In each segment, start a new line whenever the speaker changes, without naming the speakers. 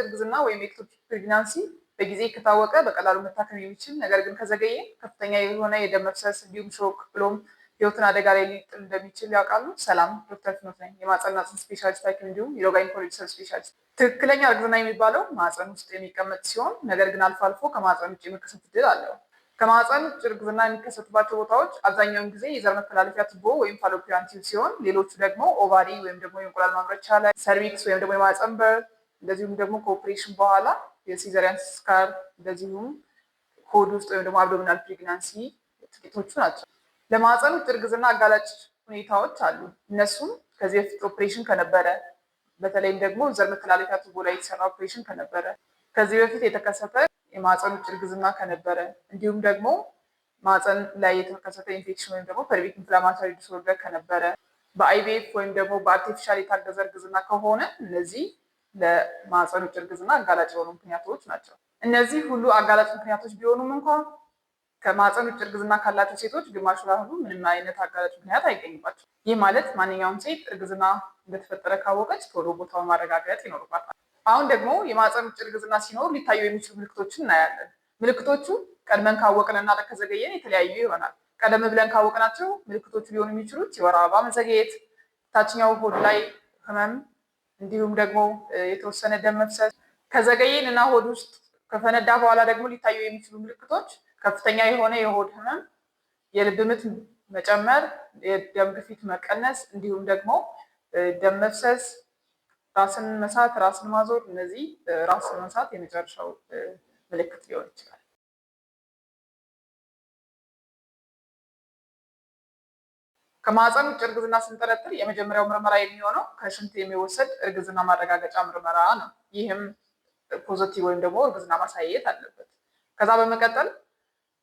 እርግዝና ወይም ectopic pregnancy በጊዜ ከታወቀ በቀላሉ መታከም የሚችል፣ ነገር ግን ከዘገየ ከፍተኛ የሆነ የደም መፍሰስ እንዲሁም shock ብሎም ህይወትን አደጋ ላይ ሊጥል እንደሚችል ያውቃሉ? ሰላም፣ ዶክተር ፍኖት ነኝ፣ የማህፀንና ጽንስ specialist ሐኪም እንዲሁም የ urogynecology sub specialist። ትክክለኛ እርግዝና የሚባለው ማህፀን ውስጥ የሚቀመጥ ሲሆን ነገር ግን አልፎ አልፎ ከማህፀን ውጭ የመከሰት እድል አለው። ከማህፀን ውጭ እርግዝና የሚከሰትባቸው ቦታዎች አብዛኛውን ጊዜ የዘር መተላለፊያ ቱቦ ወይም fallopian tube ሲሆን ሌሎቹ ደግሞ ovary ወይም ደግሞ የእንቁላል ማምረቻ ላይ፣ cervix ወይም ደግሞ የማህፀን በር፣ እንደዚሁም ደግሞ ከኦፕሬሽን በኋላ የ cesarean scar፣ እንደዚሁም ሆድ ውስጥ ወይም ደግሞ abdominal pregnancy ጥቂቶቹ ናቸው። ለማህፀን ውጭ እርግዝና አጋላጭ ሁኔታዎች አሉ። እነሱም ከዚህ በፊት ኦፕሬሽን ከነበረ፣ በተለይም ደግሞ ዘር መተላለፊያ ቱቦ ላይ የተሰራ ኦፕሬሽን ከነበረ፣ ከዚህ በፊት የተከሰተ የማህፀን ውጭ እርግዝና ከነበረ፣ እንዲሁም ደግሞ ማህፀን ላይ የተከሰተ ኢንፌክሽን ወይም ደግሞ pelvic inflammatory disorder ከነበረ፣ በ IVF ወይም ደግሞ በ artificial የታገዘ እርግዝና ከሆነ እነዚህ ለማህፀን ውጭ እርግዝና አጋላጭ የሆኑ ምክንያቶች ናቸው። እነዚህ ሁሉ አጋላጭ ምክንያቶች ቢሆኑም እንኳን ከማህፀን ውጭ እርግዝና ካላቸው ሴቶች ግማሹ ያህሉ ምንም አይነት አጋላጭ ምክንያት አይገኝባቸው። ይህ ማለት ማንኛውም ሴት እርግዝና እንደተፈጠረ ካወቀች ቶሎ ቦታውን ማረጋገጥ ይኖርባታል። አሁን ደግሞ የማህፀን ውጭ እርግዝና ሲኖር ሊታዩ የሚችሉ ምልክቶችን እናያለን። ምልክቶቹ ቀድመን ካወቅንና ከዘገየን የተለያዩ ይሆናል። ቀደም ብለን ካወቅናቸው ምልክቶቹ ሊሆኑ የሚችሉት የወር አበባ መዘግየት፣ ታችኛው ሆድ ላይ ህመም፣ እንዲሁም ደግሞ የተወሰነ ደም መፍሰስ። ከዘገየን እና ሆድ ውስጥ ከፈነዳ በኋላ ደግሞ ሊታዩ የሚችሉ ምልክቶች ከፍተኛ የሆነ የሆድ ህመም፣ የልብ ምት መጨመር፣ የደም ግፊት መቀነስ፣ እንዲሁም ደግሞ ደም መፍሰስ፣ ራስን መሳት፣ ራስን ማዞር። እነዚህ ራስን መሳት የመጨረሻው ምልክት ሊሆን ይችላል። ከማህፀን ውጭ እርግዝና ስንጠረጥር የመጀመሪያው ምርመራ የሚሆነው ከሽንት የሚወሰድ እርግዝና ማረጋገጫ ምርመራ ነው። ይህም positive ወይም ደግሞ እርግዝና ማሳየት አለበት። ከዛ በመቀጠል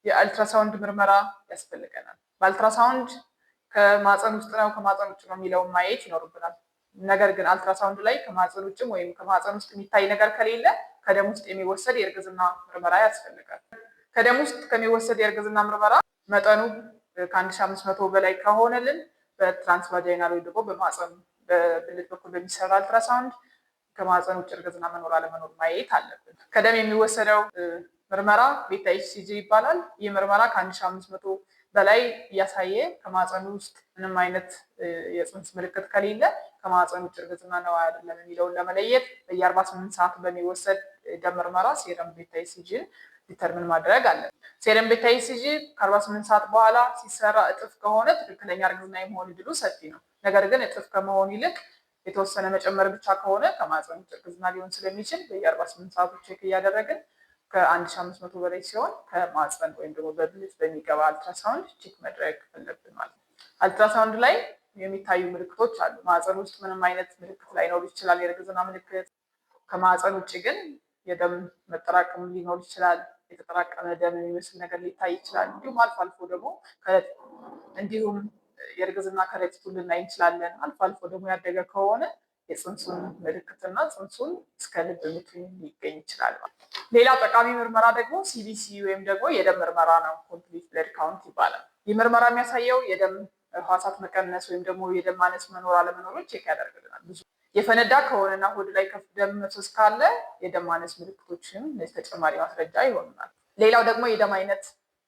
የአልትራሳውንድ ምርመራ ያስፈልገናል። በአልትራሳውንድ ከማህፀን ውስጥ ነው ከማህፀን ውጭ ነው የሚለውን ማየት ይኖርብናል። ነገር ግን አልትራሳውንድ ላይ ከማህፀን ውጭም ወይም ከማህፀን ውስጥ የሚታይ ነገር ከሌለ ከደም ውስጥ የሚወሰድ የእርግዝና ምርመራ ያስፈልጋል። ከደም ውስጥ ከሚወሰድ የእርግዝና ምርመራ መጠኑ ከ1500 በላይ ከሆነልን በ transvaginal ወይ ደግሞ በማህፀን በብልት በኩል በሚሰራ አልትራሳውንድ ከማህፀን ውጭ እርግዝና መኖር አለመኖር ማየት አለብን። ከደም የሚወሰደው ምርመራ beta HCG ይባላል። ይህ ምርመራ ከ1500 በላይ እያሳየ ከማህፀን ውስጥ ምንም አይነት የፅንስ ምልክት ከሌለ ከማህፀን ውጭ እርግዝና ነው አይደለም የሚለውን ለመለየት በየ48 ሰዓት በሚወሰድ ደም ምርመራ serum beta HCG ን determine ማድረግ አለ። Serum beta HCG ከ48 ሰዓት በኋላ ሲሰራ እጥፍ ከሆነ ትክክለኛ እርግዝና የመሆን እድሉ ሰፊ ነው። ነገር ግን እጥፍ ከመሆን ይልቅ የተወሰነ መጨመር ብቻ ከሆነ ከማህፀን ውጭ እርግዝና ሊሆን ስለሚችል በየ48 ሰዓቱ check እያደረግን ከ1500 በላይ ሲሆን ከማህፀን ወይም ደግሞ በብልት በሚገባ ultrasound check መድረግ አለብን ማለት ነው። አልትራሳውንድ ላይ የሚታዩ ምልክቶች አሉ። ማህፀን ውስጥ ምንም አይነት ምልክት ላይኖር ይችላል፣ የእርግዝና ምልክት። ከማህፀን ውጭ ግን የደም መጠራቀም ሊኖር ይችላል። የተጠራቀመ ደም የሚመስል ነገር ሊታይ ይችላል። እንዲሁም አልፎ አልፎ ደግሞ እንዲሁም የእርግዝና ከረጢቱን ልናይ እንችላለን። አልፎ አልፎ ደግሞ ያደገ ከሆነ የፅንሱን ምልክትና ፅንሱን እስከ ልብ ምቱ ሊገኝ ይችላል። ሌላ ጠቃሚ ምርመራ ደግሞ CBC ወይም ደግሞ የደም ምርመራ ነው። Complete blood count ይባላል። ይህ ምርመራ የሚያሳየው የደም ህዋሳት መቀነስ ወይም ደግሞ የደም ማነስ መኖር አለመኖሩን check ያደርግልናል። ብዙ የፈነዳ ከሆነና ሆድ ላይ ደም መፍሰስ ካለ የደም ማነስ ምልክቶችም እነዚህ ተጨማሪ ማስረጃ ይሆኑናል። ሌላው ደግሞ የደም አይነት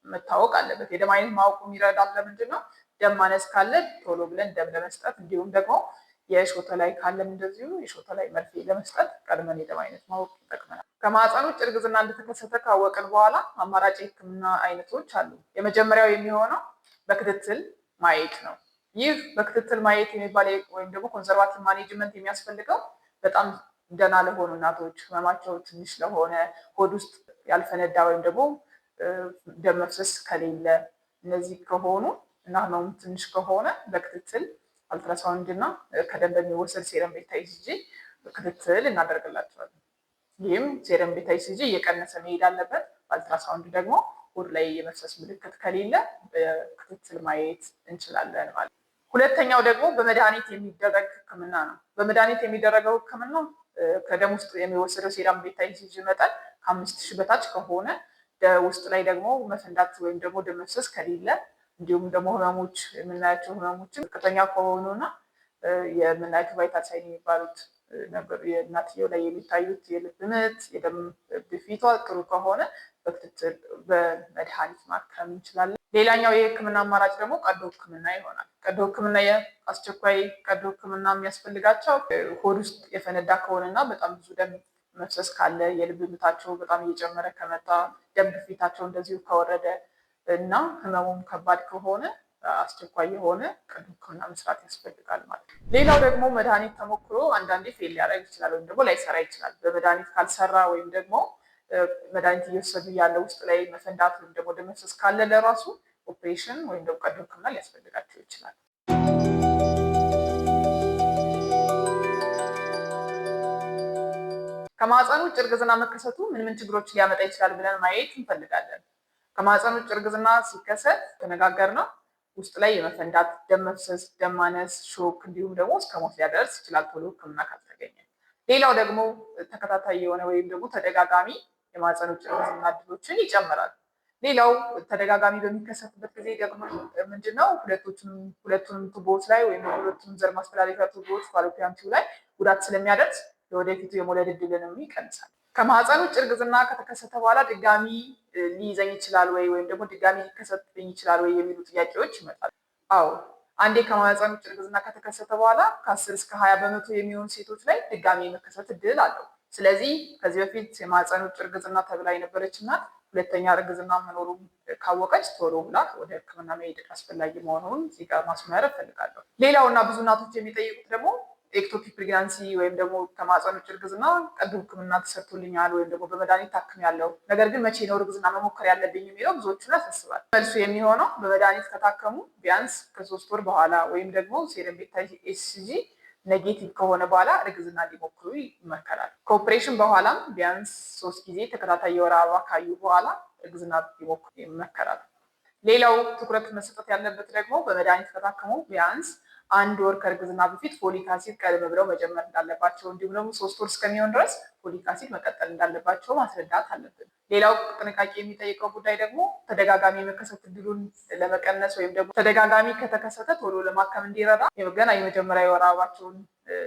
መታወቅ አለበት። የደም አይነት ማወቁ የሚረዳን ለምንድን ነው? ደም ማነስ ካለ ቶሎ ብለን ደም ለመስጠት፣ እንዲሁም ደግሞ የሾተ ላይ ካለም እንደዚሁ የሾተ ላይ መርፌ ለመስጠት ቀድመን የደም አይነት ማወቅ ይጠቅመናል። ከማህፀን ውጭ እርግዝና እንደተከሰተ ካወቅን በኋላ አማራጭ የህክምና አይነቶች አሉ። የመጀመሪያው የሚሆነው በክትትል ማየት ነው። ይህ በክትትል ማየት የሚባል ወይም ደግሞ conservative management የሚያስፈልገው በጣም ደህና ለሆኑ እናቶች፣ ህመማቸው ትንሽ ለሆነ፣ ሆድ ውስጥ ያልፈነዳ ወይም ደግሞ ደም መፍሰስ ከሌለ፣ እነዚህ ከሆኑ እና ህመሙ ትንሽ ከሆነ በክትትል አልትራሳውንድ እና ከደም በሚወሰድ serum beta HCG ክትትል እናደርግላቸዋለን። ይህም serum beta HCG እየቀነሰ መሄድ አለበት። በአልትራሳውንድ ደግሞ ሆድ ላይ የመፍሰስ ምልክት ከሌለ በክትትል ማየት እንችላለን ማለት ነው። ሁለተኛው ደግሞ በመድኃኒት የሚደረግ ህክምና ነው። በመድኃኒት የሚደረገው ህክምና ከደም ውስጥ የሚወሰደው serum beta HCG መጠን ከ5000 በታች ከሆነ፣ ውስጥ ላይ ደግሞ መፈንዳት ወይም ደግሞ ደም መፍሰስ ከሌለ፣ እንዲሁም ደግሞ ህመሞች የምናያቸው ህመሞችን ዝቅተኛ ከሆኑና የምናያቸው vital sign የሚባሉት የእናትየው ላይ የሚታዩት የልብ ምት፣ የደም ግፊቷ ጥሩ ከሆነ በክትትል በመድኃኒት ማከም እንችላለን። ሌላኛው የህክምና አማራጭ ደግሞ ቀዶ ህክምና ይሆናል። ቀዶ ህክምና የአስቸኳይ ቀዶ ህክምና የሚያስፈልጋቸው ሆድ ውስጥ የፈነዳ ከሆነና በጣም ብዙ ደም መፍሰስ ካለ፣ የልብ ምታቸው በጣም እየጨመረ ከመጣ፣ ደም ግፊታቸው እንደዚሁ ከወረደ እና ህመሙም ከባድ ከሆነ አስቸኳይ የሆነ ቀዶ ህክምና መስራት ያስፈልጋል ማለት ነው። ሌላው ደግሞ መድኃኒት ተሞክሮ አንዳንዴ fail ሊያደርግ ይችላል ወይም ደግሞ ላይሰራ ይችላል። በመድኃኒት ካልሰራ ወይም ደግሞ መድኃኒት እየወሰዱ ያለ ውስጥ ላይ መፈንዳት ወይም ደግሞ ደም መፍሰስ ካለ ለራሱ ኦፕሬሽን ወይም ደግሞ ቀዶ ህክምና ሊያስፈልጋቸው ይችላል። ከማህፀን ውጭ እርግዝና መከሰቱ ምን ምን ችግሮች ሊያመጣ ይችላል ብለን ማየት እንፈልጋለን። ከማህፀን ውጭ እርግዝና ሲከሰት ተነጋገርነው ውስጥ ላይ የመፈንዳት፣ ደም መፍሰስ፣ ደም ማነስ፣ shock እንዲሁም ደግሞ እስከ ሞት ሊያደርስ ይችላል ቶሎ ህክምና ካልተገኘ። ሌላው ደግሞ ተከታታይ የሆነ ወይም ደግሞ ተደጋጋሚ የማህፀን ውጭ እርግዝና እድሎችን ይጨምራል። ሌላው ተደጋጋሚ በሚከሰትበት ጊዜ ደግሞ ምንድነው ሁለቱንም ቱቦዎች ላይ ወይም ሁለቱንም ዘር ማስተላለፊያ ቱቦዎች fallopian tube ላይ ጉዳት ስለሚያደርስ ለወደፊቱ የመውለድ እድልንም ይቀንሳል። ከማህፀን ውጭ እርግዝና ከተከሰተ በኋላ ድጋሚ ሊይዘኝ ይችላል ወይ ወይም ደግሞ ድጋሚ ሊከሰትብኝ ይችላል ወይ የሚሉ ጥያቄዎች ይመጣሉ። አዎ፣ አንዴ ከማህፀን ውጭ እርግዝና ከተከሰተ በኋላ ከ10 እስከ 20% የሚሆኑ ሴቶች ላይ ድጋሚ የመከሰት እድል አለው። ስለዚህ ከዚህ በፊት የማህፀን ውጭ እርግዝና ተብላ የነበረች እናት ሁለተኛ እርግዝና መኖሩን ካወቀች ቶሎ ብላ ወደ ሕክምና መሄድ አስፈላጊ መሆኑን እዚህ ጋር ማስመር እፈልጋለሁ። ሌላው እና ብዙ እናቶች የሚጠይቁት ደግሞ ectopic pregnancy ወይም ደግሞ ከማህፀን ውጭ እርግዝና ቀዶ ሕክምና ተሰርቶልኛል ወይም ደግሞ በመድኃኒት ታክሜያለሁ፣ ነገር ግን መቼ ነው እርግዝና መሞከር ያለብኝ የሚለው ብዙዎቹን ያሳስባል። መልሱ የሚሆነው በመድኃኒት ከታከሙ ቢያንስ ከ3 ወር በኋላ ወይም ደግሞ serum beta HCG negative ከሆነ በኋላ እርግዝና እንዲሞክሩ ይመከራል። ከኦፕሬሽን በኋላም ቢያንስ 3 ጊዜ ተከታታይ የወር አበባ ካዩ በኋላ እርግዝና ቢሞክሩ ይመከራል። ሌላው ትኩረት መሰጠት ያለበት ደግሞ በመድኃኒት ከታከሙ ቢያንስ አንድ ወር ከእርግዝና በፊት folic acid ቀደም ብለው መጀመር እንዳለባቸው እንዲሁም ደግሞ 3 ወር እስከሚሆን ድረስ folic acid መቀጠል እንዳለባቸው ማስረዳት አለብን። ሌላው ጥንቃቄ የሚጠይቀው ጉዳይ ደግሞ ተደጋጋሚ የመከሰት እድሉን ለመቀነስ ወይም ደግሞ ተደጋጋሚ ከተከሰተ ቶሎ ለማከም እንዲረዳ ገና የመጀመሪያ የወር አበባቸውን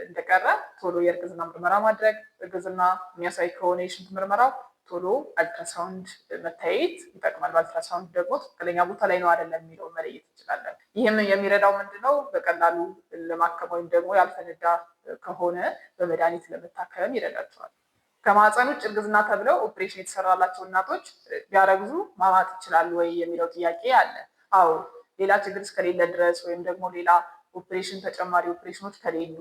እንደቀረ ቶሎ የእርግዝና ምርመራ ማድረግ፣ እርግዝና የሚያሳይ ከሆነ የሽንት ምርመራው ቶሎ አልትራሳውንድ መታየት ይጠቅማል። በአልትራሳውንድ ደግሞ ትክክለኛ ቦታ ላይ ነው አይደለም የሚለውን መለየት እንችላለን። ይህም የሚረዳው ምንድነው በቀላሉ ለማከም ወይም ደግሞ ያልፈነዳ ከሆነ በመድኃኒት ለመታከም ይረዳቸዋል። ከማህፀን ውጭ እርግዝና ተብለው ኦፕሬሽን የተሰራላቸው እናቶች ቢያረግዙ ማማጥ ይችላሉ ወይ የሚለው ጥያቄ አለ። አዎ፣ ሌላ ችግር እስከሌለ ድረስ ወይም ደግሞ ሌላ ኦፕሬሽን ተጨማሪ ኦፕሬሽኖች ከሌሉ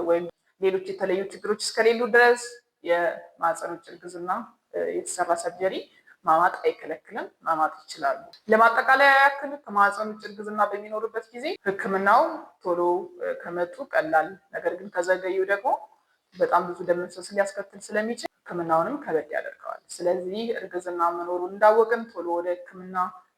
ወይም ሌሎች የተለዩ ችግሮች እስከሌሉ ድረስ የማህፀን ውጭ እርግዝና የተሰራ surgery ማማጥ አይከለክልም፣ ማማጥ ይችላሉ። ለማጠቃለያ ያክል ከማህፀን ውጭ እርግዝና በሚኖርበት ጊዜ ሕክምናው ቶሎ ከመጡ ቀላል፣ ነገር ግን ከዘገዩ ደግሞ በጣም ብዙ ደም መፍሰስ ሊያስከትል ስለሚችል ሕክምናውንም ከበድ ያደርገዋል። ስለዚህ እርግዝና መኖሩን እንዳወቅን ቶሎ ወደ ሕክምና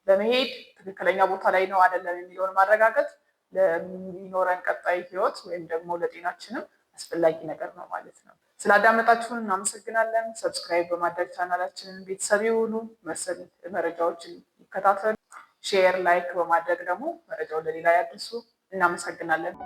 በመሄድ ትክክለኛ ቦታ ላይ ነው አይደለም የሚለውን ማረጋገጥ ለሚኖረን ቀጣይ ህይወት ወይም ደግሞ ለጤናችንም አስፈላጊ ነገር ነው ማለት ነው። ስላዳመጣችሁን እናመሰግናለን። Subscribe በማድረግ ቻናላችንን ቤተሰብ ይሁኑ። መሰል መረጃዎችን ይከታተሉ። Share፣ like በማድረግ ደግሞ መረጃውን ለሌላ ያድርሱ። እናመሰግናለን።